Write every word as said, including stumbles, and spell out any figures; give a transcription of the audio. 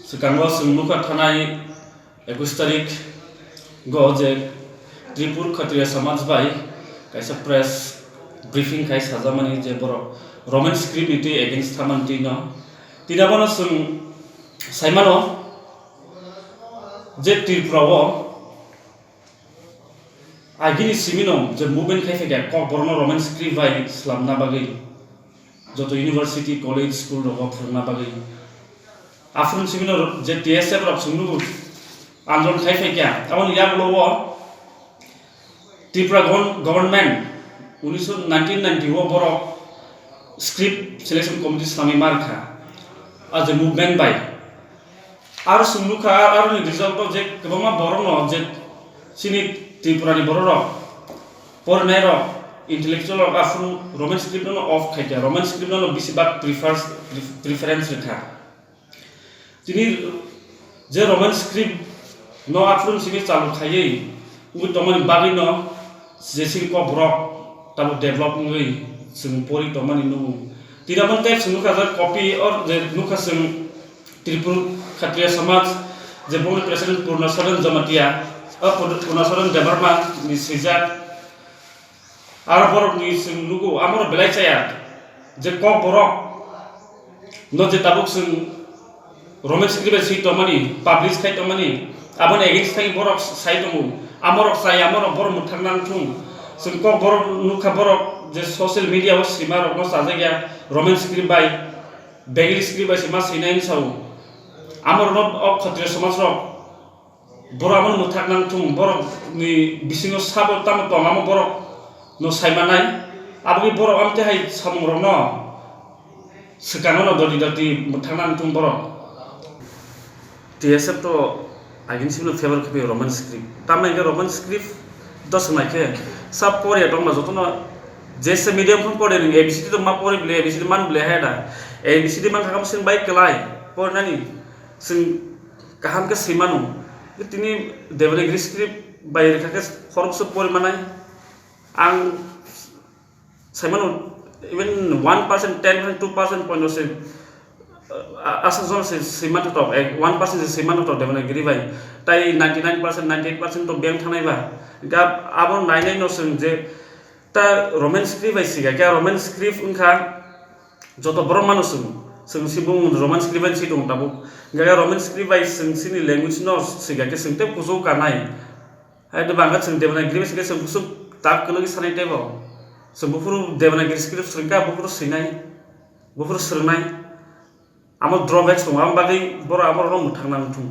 Swkango chwng nukha thanai ekush tarik go je Tripur Khatriya Samaj bai kaisa press briefing khai sajamani je borok Roman script ni twi against thamani twi no. Tini abono chwng saimano je Tripura o agini simino je movement khai phaikha Kokborokno Roman script bai swlamna bagwi, joto university, college, school rogo phwrwngna bagwi. Aphuru simino je T S F rok chwng nugo andolon khai phaikha, aboni yagulo o Tripura govern-, government unisho nineteen ninety o borok script selection committee swnamwi mar kha, a je movement bai. Aro chwng nukha, aroni result o je kwbangma borokno je chini Tripura ni borok rok, porinai rok, intellectual rok aphuru Roman script no off khaikha, Roman script no bisi bak prefers-, pref-, preference rwkha. Tini je Roman script no aphuru simi chalu khaiwi wngwi tongmani bagwi no je chini Kokborok tabuk develop wngwi chwng pori tongmani nugo. Tini aboni tei chwng nukha je copy or je nukha chwng Tripur Khatriya Samaj je bongni president Purna Saran Jamatia, o Pur-, Purna Saran Debbarma ni swijak. Aro borokni chwng nugo, amoro belai chaya je Kokborok no je tabuk chwng Roman script bai swi tongmani, publish khai tongmani, aboni against khai borok sai tongo. Amorok chaya, amorok borok mwthang nang thung. Chwng Kokborok nukha, borok je social media o sima rokno chajakya Roman script bai, Bengali script bai se ma swinai wng sao. Amorokno o Khatriya Samaj rok Borok abono mwthak nang thung, borok ni bisingo sabo tamo tong, amo borok no sai manai. Aboni borok amte hai samung rok no swkang no doti doti mwthak nang thung borok. T S F to against no favor khe Roman script. Tamni hwnkhe Roman script to swnai khe sa poriya tong ba joto no je se medium phone pore ning A B C D to ma pore bile, A B C D man bile hai da. A B C D man thakam sin bai kelai pore nani sin kaham khe swi mano. Tini Devanagiri script bai rwkha khe khoroksa pori manai. Ang sai mano, even one percent, ten percent, two percent point se, uh, aswk jora se swi manthotok, ek one percent se swi manthotok Devanagiri bai. Tai ninety nine percent, ninety eight percent to beng thanai ba. Hingkhe abo nainai no chwng je ta Roman script bai swi kha, khe Roman script wngkha, joto borok mano chwng, chwng si bung Roman script bai si tongo tabuk. Hingkhe Roman script bai chwng chini language no swi kha khe chwng tei kuchuk kanai. Hai de bangkha chwng Devanagiri bai swi khe chwng kuchuk tak kwlwngwi sanai teibo. Chwng buphuru Devanagiri script swrwng kha, buphuru swinai, buphuru swrwngnai. Amo drawbacks tongo, amo bagwi borok amo rokno mwthang nang thung.